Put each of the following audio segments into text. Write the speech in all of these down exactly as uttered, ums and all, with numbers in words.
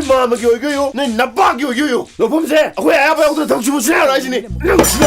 ꯃꯥꯝꯃꯒꯤ ꯑꯣꯏꯒꯦꯌꯨ, ꯅꯣꯏ ꯅꯄꯥꯒꯤ ꯑꯣꯏꯒꯦꯌꯨ, ꯂꯧꯐꯝꯁꯦ ꯑꯩꯈꯣꯏ ꯑꯌꯥꯕ ꯌꯥꯎꯗꯅ ꯊꯕꯛ ꯁꯨꯕ ꯁꯨꯡꯌꯥ ꯌꯥꯔꯣꯏ ꯍꯥꯏꯁꯤꯅꯤ꯫ ꯅꯪ ꯁꯤꯗ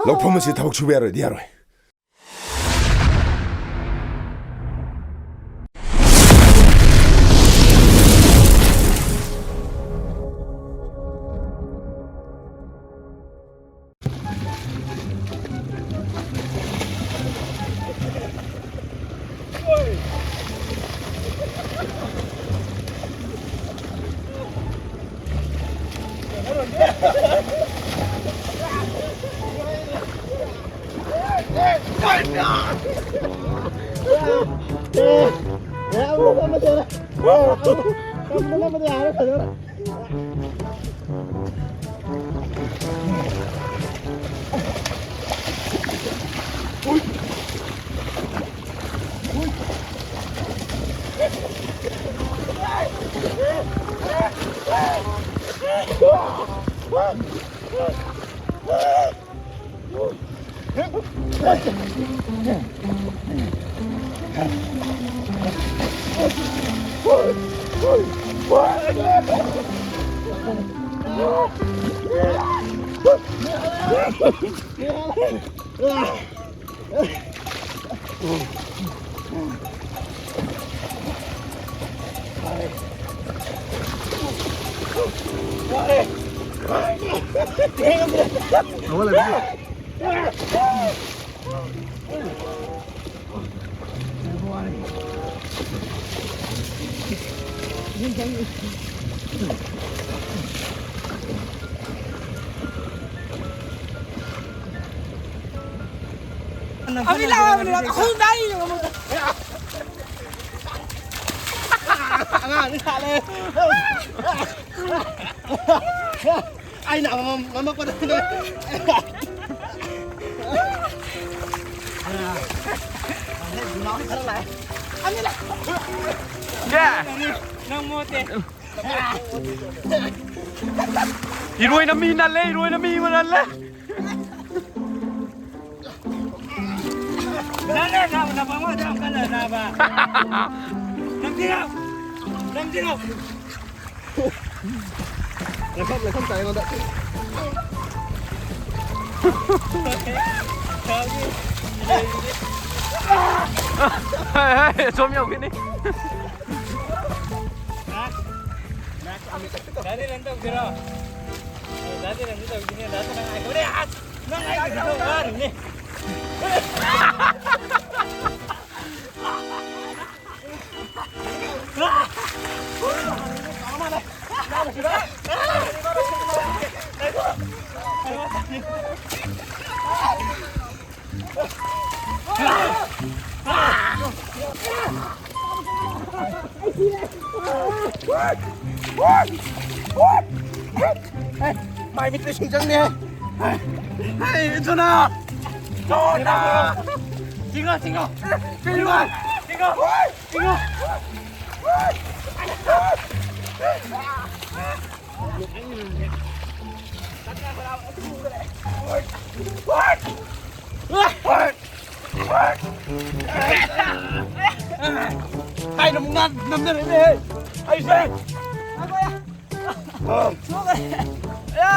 ꯂꯧꯐꯝ ꯑꯁꯤ ꯊꯕꯛ ꯁꯨꯕ ꯌꯥꯔꯣꯏꯗꯤ ꯌꯥꯔꯣꯏ꯫ ꯑꯃꯤ ꯂꯥꯛꯑꯣ, ꯑꯃꯤ ꯂꯥꯛꯑꯣ꯫ ꯑꯩꯈꯣꯏ ꯅꯥꯏ ꯌꯦꯡꯉꯣ꯫ ꯑꯉꯥꯡꯅꯤ ꯁꯥꯠꯂꯦ꯫ ꯑꯩꯅ ꯑꯃꯃꯝ ꯉꯝꯃꯛꯄꯗ ꯅꯣꯏ꯫ ꯈꯔ ꯂꯥꯛꯑꯦ꯫ ꯑꯅꯤ ꯂꯥꯛꯑꯦ꯫ ꯅꯪ ꯃꯣꯠꯇꯦ꯫ ꯏꯔꯣꯏꯅ ꯃꯤ ꯅꯜꯂꯦ, ꯏꯔꯣꯏꯅ ꯃꯤ ꯑꯃ ꯅꯜꯂꯦ꯫ ꯅꯜꯂꯦ, ꯅꯥꯕ, ꯅꯥꯕ, ꯑꯃ ꯑꯗꯨꯝ ꯀꯜꯂ ꯅꯥꯕ꯫ ꯅꯝꯊꯤꯔꯣ? ꯅꯝꯊꯤꯔꯣ? ꯂꯩꯈꯣꯝ, ꯂꯩꯈꯣꯝ ꯇꯥꯏ ꯑꯩꯉꯣꯟꯗ꯫ ꯍꯥꯏ, ꯍꯥꯏ, ꯁꯣꯝ ꯌꯧꯈꯤꯅꯤ꯫ ꯗꯥꯗꯤ ꯔꯟ ꯇꯧꯁꯤꯔꯣ? ꯗꯥꯗꯤ ꯔꯟ ꯇꯧꯁꯤꯅꯦ, ꯗꯥꯗꯤ ꯅꯪ ꯉꯥꯏꯈꯣꯅꯦ, ꯑꯁ, ꯅꯪ ꯑꯩꯒꯤꯗꯣ ꯋꯥꯔꯤꯅꯦ꯫ ꯃꯥꯏ ꯃꯤꯠꯇ ꯏꯁꯤꯡ ꯆꯪꯉꯦ꯫ ꯍꯦ, ꯖꯣꯅꯥ! ꯖꯣꯅꯥ! ꯆꯤꯡꯉꯣ, ꯆꯤꯡꯉꯣ! ꯆꯤꯡꯉꯣ! ꯆꯤꯡꯉꯣ! ꯆꯤꯡꯉꯣ! ꯊꯥꯏꯅ ꯑꯃꯨꯛ ꯅꯥꯟ ꯅꯝꯊꯔꯛꯏꯅꯦ ꯑꯩꯁꯦ꯫ ꯊꯣꯛꯈ꯭ꯔꯦ꯫ ꯑꯌꯥ!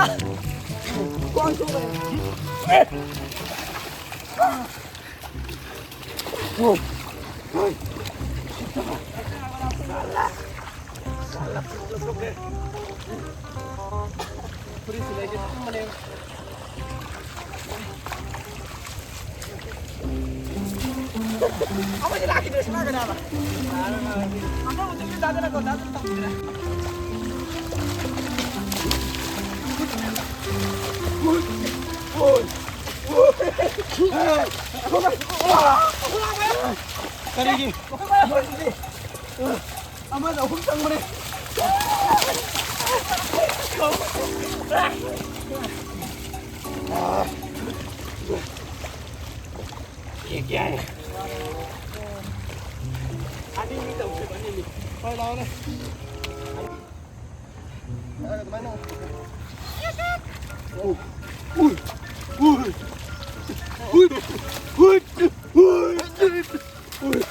ꯀꯔꯤꯒꯤ? ꯑꯃꯅ ꯑꯍꯨꯝ ꯆꯪꯕꯅꯦ꯫ ꯍꯣꯏ, ꯂꯥꯎꯅꯦ꯫ ꯑꯗꯨꯃꯥꯏꯅ꯫ ꯎꯏ, ꯎꯏ, ꯎꯏ, ꯎꯏ, ꯎꯏ, ꯎꯏ꯫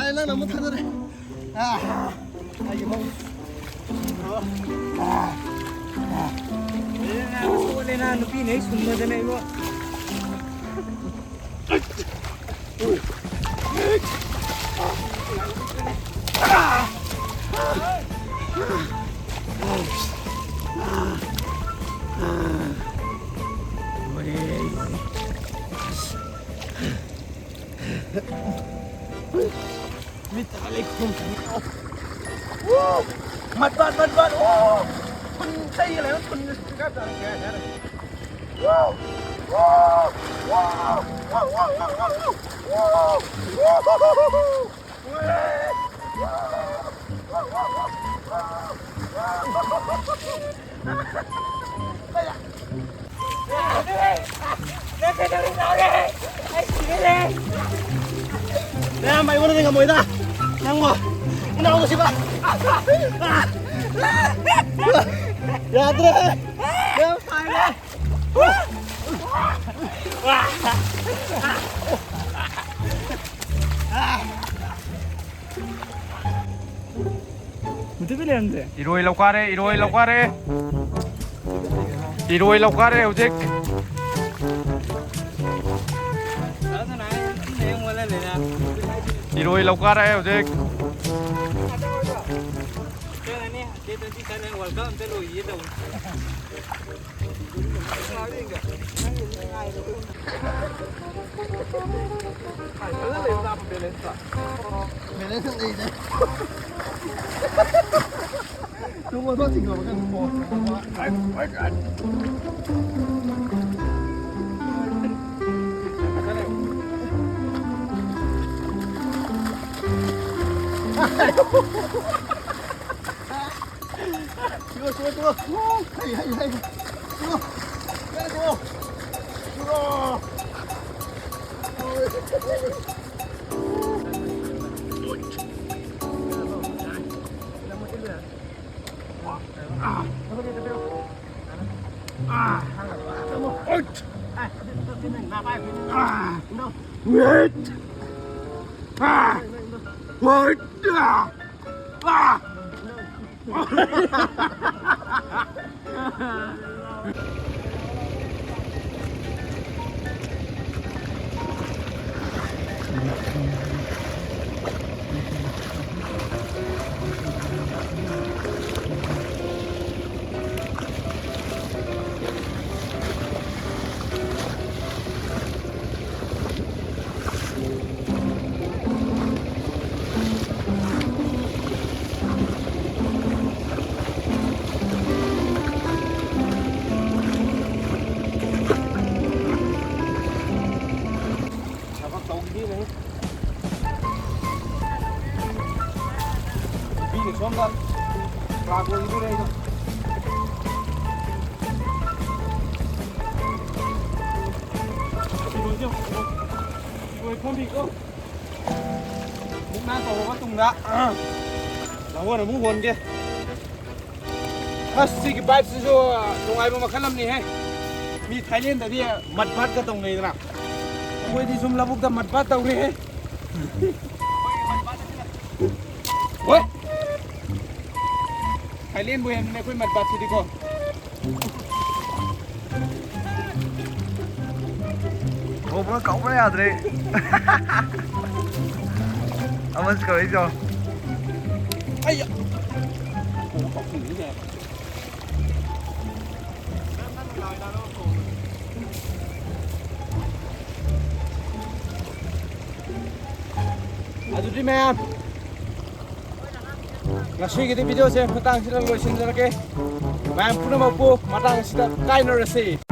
ꯌꯥꯔꯦ, ꯅꯪꯅ ꯑꯃꯨꯛ ꯊꯥꯗꯔꯦ꯫ ꯑꯥ, ꯑꯩꯒꯤ ꯃꯧ꯫ ꯑꯥ, ꯑꯥ, ꯑꯥ꯫ ꯁꯣꯜꯂꯦꯅ, ꯅꯨꯄꯤꯅ ꯍꯦꯛ ꯁꯨꯝꯃꯗꯅ ꯏꯕꯣ꯫ ꯃꯤꯠꯇꯒ ꯂꯩꯈꯣꯝ ꯊꯣꯛꯏ꯫ ꯋꯨ! ꯃꯠ ꯃꯠ ꯃꯠ ꯃꯠ! ꯋꯨ! ꯊꯨꯟ ꯇꯩꯒ ꯂꯩꯔ ꯊꯨꯟꯒ ꯁꯨꯡꯀꯥ ꯆꯥꯔꯛꯇꯦ ꯍꯥꯏꯇꯥꯔꯦ꯫ ꯋꯨ! ꯋꯨ! ꯅꯪ ꯀꯩꯗꯧꯔꯤꯅꯣ? ꯑꯩ ꯁꯤꯔꯦ꯫ ꯅꯌꯥꯝꯕ ꯑꯩꯉꯣꯟꯗꯗꯤ ꯉꯝꯃꯣꯏꯗ꯫ ꯅꯪꯕꯣ, ꯏꯅꯥꯎ ꯅꯨꯡꯁꯤꯕ꯫ ꯌꯥꯗ꯭ꯔꯦ꯫ ꯌꯥꯝ ꯁꯥꯏꯔꯦ꯫ ꯃꯨꯊꯨꯕꯤ ꯂꯩꯔꯝꯗ꯭ꯔꯦ꯫ ꯏꯔꯣꯏ ꯂꯧꯀꯥꯔꯦ, ꯏꯔꯣꯏ ꯂꯧꯀꯥꯔꯦ꯫ ꯏꯔꯣꯏ ꯂꯧꯀꯥꯔꯦ ꯍꯧꯖꯤꯛ꯫ ꯏꯔꯣꯏ ꯂꯧꯀꯥꯔꯦ ꯍꯧꯖꯤꯛ꯫ ꯆꯨꯔꯣ, ꯆꯨꯔꯣ, ꯆꯨꯔꯣ꯫ ꯍꯩ, ꯍꯩ, ꯍꯩ꯫ ꯆꯨꯔꯣ꯫ ꯀꯟꯅ ꯆꯨꯔꯣ꯫ ꯆꯨꯔꯣ꯫ ꯊꯕꯛ ꯇꯧꯈꯤꯗꯦꯅꯦ꯫ ꯅꯨꯄꯤꯅ ꯁꯣꯝꯗ ꯀ꯭ꯂꯥꯁ ꯑꯣꯏꯈꯤꯗꯣꯔꯦ ꯑꯩꯗꯣ꯫ ꯐꯤꯔꯣꯟꯁꯦ ꯑꯃꯨꯛ ꯂꯣꯏ ꯐꯝꯕꯤꯀꯣ꯫ ꯅꯪ ꯇꯧꯔꯕ ꯃꯇꯨꯡꯗ, ꯑ, ꯂꯥꯡꯒꯣꯜ ꯑꯃꯨꯛ ꯍꯣꯟꯒꯦ꯫ ꯑꯁ, ꯁꯤꯒꯤ vibe ꯁꯤꯁꯨ ꯅꯨꯡꯉꯥꯏꯕ ꯃꯈꯜ ꯑꯃꯅꯤꯍꯦ꯫ ꯃꯤ ꯊꯥꯏꯂꯦꯟꯗꯗꯤ mud bath ꯀ ꯇꯧꯅꯩꯗꯅ, ꯑꯩꯈꯣꯏꯗꯤ ꯁꯨꯝ ꯂꯧꯕꯨꯛꯇ mud bath ꯇꯧꯔꯦꯍꯦ꯫ ꯍꯣꯏ꯫ ꯊꯥꯏꯂꯦꯟꯕꯨ ꯍꯦꯟꯕꯅꯦ ꯑꯩꯈꯣꯏ mud bath ꯁꯤꯗꯤꯀꯣ꯫ ꯀꯧꯕ꯭ꯔꯥ, ꯀꯧꯕ꯭ꯔꯥ ꯌꯥꯗ꯭ꯔꯦ꯫ ꯑꯃꯁꯨ ꯀꯧꯔꯛꯏꯁꯦ ꯌꯦꯡꯉꯣ꯫ ꯑꯩ ꯑꯗꯨꯗꯤ ꯃꯌꯥꯝ, ꯉꯁꯤꯒꯤꯗꯤ video ꯁꯦ ꯃꯇꯥꯡꯁꯤꯗ ꯂꯣꯏꯁꯤꯟꯖꯔꯒꯦ꯫ ꯃꯌꯥꯝ ꯄꯨꯝꯅꯃꯛꯄꯨ ꯃꯇꯥꯡꯁꯤꯗ ꯀꯥꯏꯅꯔꯁꯤ꯫